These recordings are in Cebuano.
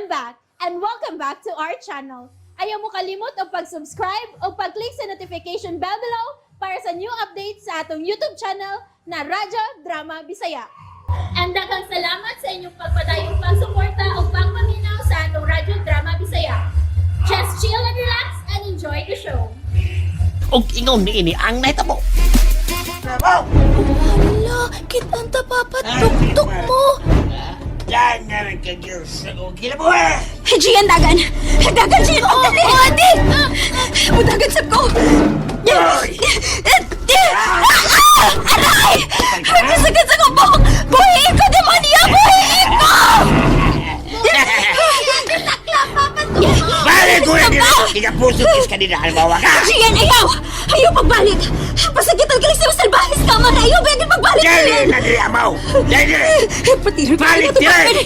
I'm back and welcome back to our channel. Ayaw mo kalimot og pag-subscribe o pag-click sa notification bell below para sa new updates sa atong YouTube channel na Radyo Drama Bisaya. And daghang salamat sa inyong pagpadayong pagsuporta o pagpaminaw sa atong Radyo Drama Bisaya. Just chill and relax and enjoy the show. Og ingon niini ang nahitabo. Hala, kitang ta papa, tuktok mo. Dangan ka Diyos sa akong kinabuhi! Gian, dagan! Dagan, Gian, pagdali! Oh, ate! Mudagan sab ko! Oy! Ah! Aray! Kasagad sa kubok! Buhiin ko, demonyo! Buhiin ko! Balik ko na dito! Kinapuso kis kanina halimbawa ka! Gian, ayaw! Ayaw pagbalik! Pasakitan ka lang sa salbahis ka, man! Ayaw, bagay pagbalik! Dali na diri amaw! Dali! Patiro ka Balik, na dire!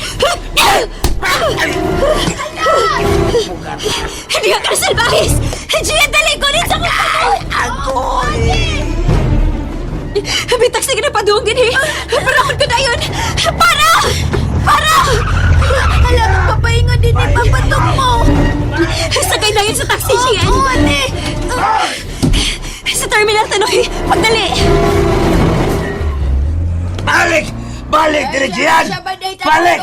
Hindi ka salbahis! Gian, dali ko rin sa kubok! Agoy! Bitak sige na paduong din eh. Parahon ko na yun. Para! Para! Hala, papahinga din eh. Papatok mo. Sakay na yun sa taxi, Gian. Oo, ate. Sa terminal, Tanoy. Pagdali. Balik! Balik diri Gian! Balik!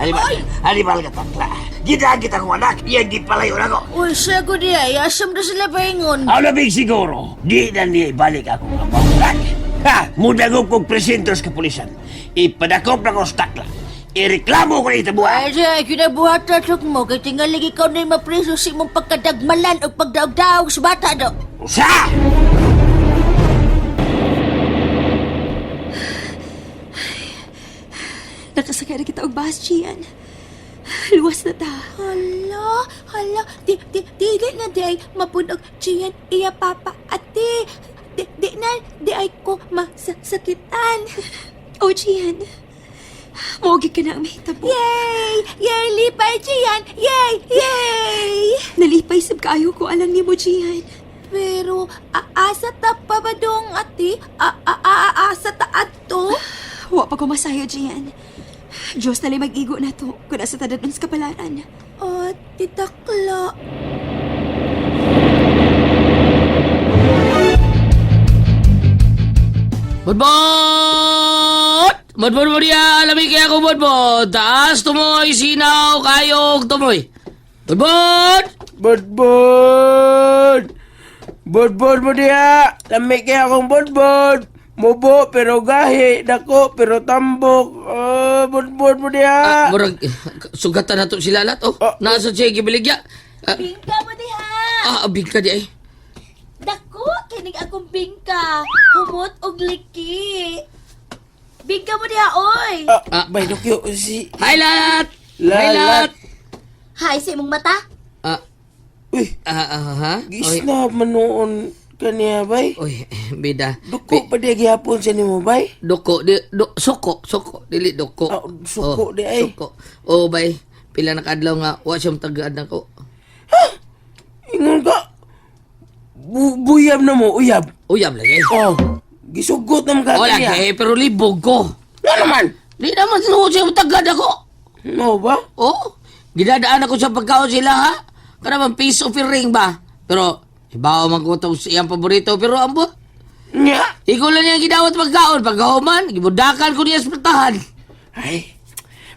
Halibal, halibal ka takla. Gidaan kita kong anak, iyan di palayo na ko. Uy, siya ko di ay. Asam na sila paingon. Ang labing siguro, di na niya ibalik ako ang anak. Ha! Mudagop kong presintos kapulisan. Ipadakop na ko sa takla. Ireklamo ko na itabuha. Ay, siya, kinabuhat na tuk mo. Kay tingalig ikaw na yung mapreso sa imong pagkadagmalan o pagdaog-daog sa bata do. Usa! Nakasakay na kita og bus, Gian. Luwas na ta. Hala, hala. Di, di, dili na di ay mapunog. Gian, iya papa, ate. Di, di na, di ay ko masasakitan. Oh, Gian. Mogi ka na ang mahitabo. Yay! Yay, lipay, Gian! Yay! Yay! Nalipay sab kaayo ko alang nimo, Gian. Pero, asa ta pa ba dong, ate? Asa ta ato? Wa pa ko masaya, Gian. Diyos na mag-igo na to kung nasa tadanon sa kapalaran. Oh, tita Kla. Budbod! Budbod mo niya, lami kaya ko budbod. Taas tumoy, sinaw, kayog, tumoy. Budbod! Bodbod! Bodbod mo diha! Lami kaya akong bodbod! Mubo pero gahi, dako pero tambok. Ah, bodbod mo Ah, diha! murag, sugatan na to sila lahat. Oh, Ah. nasa siya gibiligya. Ah, Bingka mo diha! ah, bigka di ay. Dako, kinig akong bingka. Humot og liki. Bingka mo diha, oy! Ah, Ah. bay dokyo si Hi, lahat! Hi, Lalat. lahat! Hay sa imong mata. Ah, Uy, ah, ah, ha? Oy, gisna man noon kaniya bay. oy, bida. Duko pa diha gihapon sa nimo bay. Doko, di, do, suko, suko, dili doko. Ah, suko di ay. Suko. Oh, bay, pila na kaadlaw nga, wa siyang tagaad na ko. Ingon ka. Buyab na mo, uyab. Uyab lagi. Oh, gisugot na mga Wala kaniya. kay, pero libog ko. Nga naman. Di naman sinuod siya tagad ako. No ba? Oh, gidadaan ako sa pagkaon sila ha. Kana bang peace offering ba? Pero ibaw man ko to sa iyang paborito pero ambot. Nya. Ikaw lang niyang gidawat pagkaon. Pagkahuman, gibudakan ko niya sa platahan. Ay,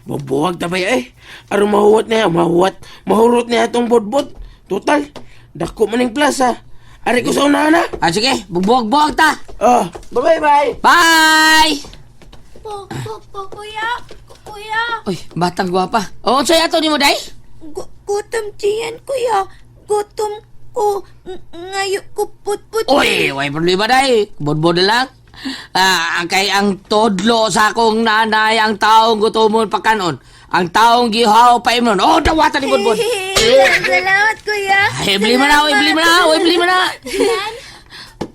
bubuwag tabay ay. Aron mahuwat niya, mahuwat. Mahurot niya itong bodbod. Total, dako man yung plaza. Ari ko sa unahan na. Ah, sige, bubuwag-buwag ta. Oh, bye-bye. Bye! Po, po, po, kuya. Kuya. Uy, batang gwapa. Oh, unsay ato nimo day? Gutom diyan, kuya. Gutom ko. Ngayo ko putput. Uy, way problema day. Bodbod na lang. Ah, ang kay ang todlo sa akong nanay ang taong gutomon pakanon. Ang taong gihaw pa imnon. Oh, dawatan ni Bodbod. Salamat, kuya. Ay, bili mo na, oy, bili mo na, oy, bili mo na.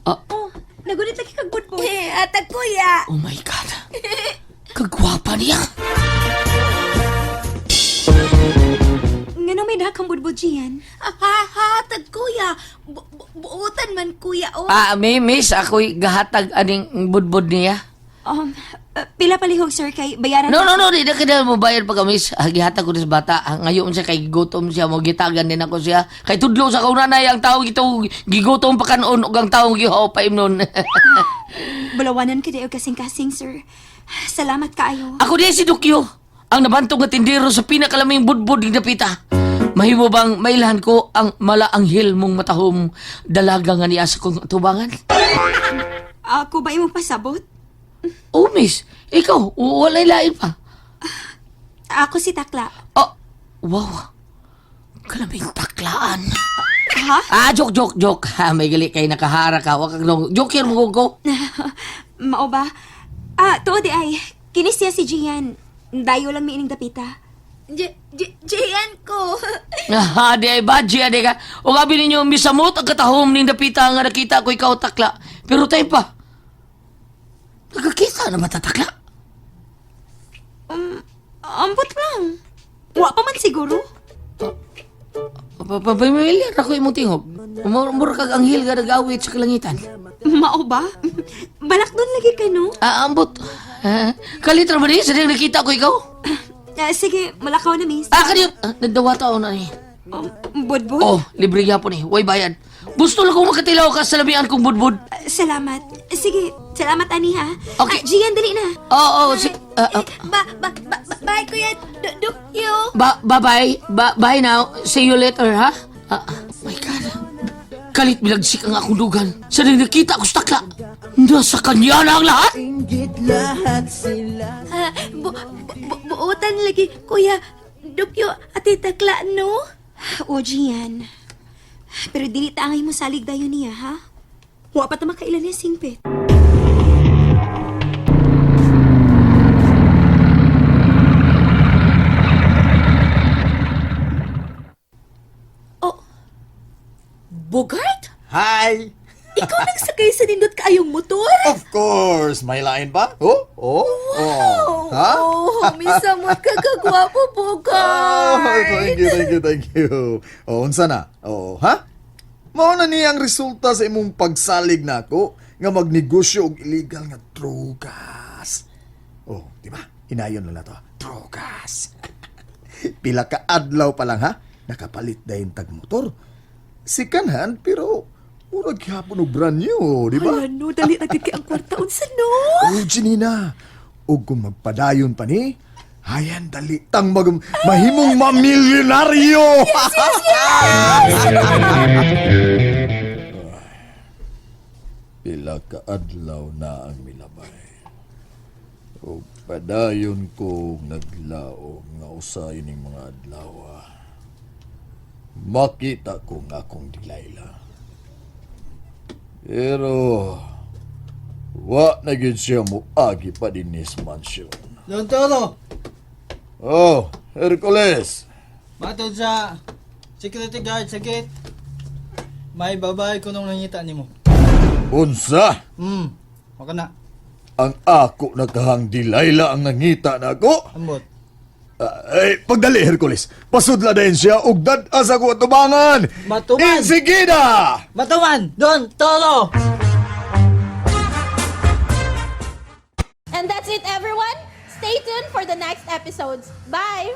Oh, nagunit lagi kag budbud. Eh, Ata, kuya. Oh my God. Kagwapa niya. Ngano may dakang budbud, Gian? Hatag, kuya. Buotan man, kuya. Oh. Ah, may miss, ako'y gahatag aning budbud niya. Pila palihog, sir, kay bayaran No, no, no, di na kita mo bayad pa kami. Gihatag ko sa bata. Ngayon siya kay gutom siya, mo gitagan din ako siya. Kay tudlo sa kauna nanay ang taong ito gigutom pa kanon ug ang taong gihaw pa imnon. Bulawanan ka og kasing-kasing, sir. Salamat kaayo. Ako di si Dukyo, ang nabantog nga tindero sa pinakalaming budbud ng dapita. Mahimo bang mailhan ko ang malaanghel mong matahom dalaga nga niya sa kong tubangan? Ako ba imong pasabot? Oh, miss, ikaw, walay lain pa. Ako si Takla. Oh, wow. Kalaming taklaan. Ha? Ah, joke, joke, joke. Ha, may gali kay nakahara ka. Wag kang nung. Joke yun mo ko. Mao ba? Ah, tuod di ay. Kini siya si Gian. Dayo lang miining dapita. Gian ko. Ah, di ay badji, ade ka. O gabi ninyo, misamot ang katahom ning dapita nga nakita ko ikaw takla. Pero tayo pa. Nagkakita na matatakla. Ambot lang. Wa pa man siguro. Pamilyar ako imong tingog. Mura kag anghel nga nag-awit sa kalangitan. Mao ba? Balak doon lagi ka, no? Ah, ambot. Ah, kalitra ba ni? Sa nakita ko ikaw? Ah, sige, malakaw na, miss. Ah, kaniyo. Ah, nagdawata ako na ni. Budbud? Oh, libre gyapon eh. Way bayad. Gusto lang kong makatilaw ka sa lamian kong budbud. Ah, salamat. Sige, salamat, ani, ha? Okay. Ah, Gian, dali na. Oo, oh, si, ah, ah. Ba, ba, ba, ba- bye, Kuya Dukyo. Ba bye-bye. Ba bye now. See you later, ha? Ah, my God. Kalit bilagsik ang akong dugan. Sa nang nakita ko sa takla. Nasa kanya na ang lahat. Ah, bu, bu, buotan lagi, Kuya Dukyo, ate Takla, no? O, Gian. Pero dili ta angay mo salig dayon niya, ha? Wa pa ta makailan niya singpit. Oh, Bogart? Hi! Ikaw nagsakay sa nindot kaayong motor? Of course! May lain ba? Oh? Oh? Oh. Ha? Oh, misamot ka kagwapo, Oh, Bogart! thank you, thank you, thank you. Oh, unsa na? Oh, ha? Mao na ni ang resulta sa imong pagsalig nako nga magnegosyo og illegal nga drogas. Oh, di ba? Inayon na to. Drogas. Pila ka adlaw pa lang ha? Nakapalit dayon tag motor. Second hand pero murag gyapon og brand new, di ba? Hala, no, dali na gid kay ang kwarta unsa no? Oh, Janina, ug kung magpadayon pa ni, hayan dali tang mag mahimong mamilyonaryo. Yes, yes, yes! Pila ka adlaw na ang milabay. Ug padayon ko naglaom nga usahay ning mga adlaw. Makita ko nga akong Delilah. Pero wa na gyud siya moagi pa dinis mansion. Don Toro, Oh, Hercules. matod sa security guard sa gate. May babae ko nung nangita nimo. Unsa? Maka na. Ang ako nagkahang Delilah ang nangita nako. Ambot. Ay, pagdali Hercules. Pasudla din siya og dad-as ako atubangan. Matuman! Insigida! Matuman! Don Toro! And that's it, everyone. Stay tuned for the next episodes. Bye!